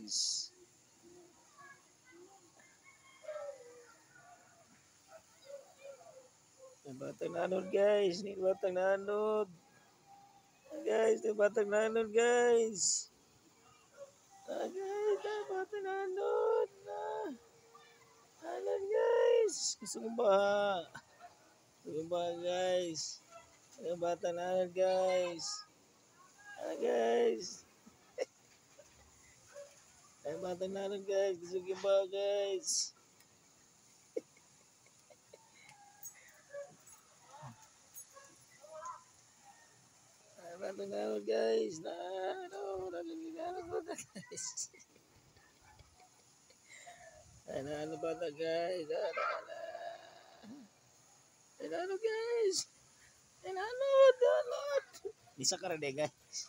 Guys. May batang nanod, guys. May batang nanod. Guys, may batang nanod, guys. Ah, guys, may batang nanod. Ah, nanod, guys. Gusto mo ba? Gusto mo ba, guys? May batang nanod, guys. Ah, guys. May batang nanod, guys. Gusto mo ba, guys? Ay, batang nanod, guys. Na, ano, nanod bata, guys. Ay, ano bata, guys. Ay, ano, ay, ano, guys. Ay, nanod, nanod. Bisa ka rin, eh, guys.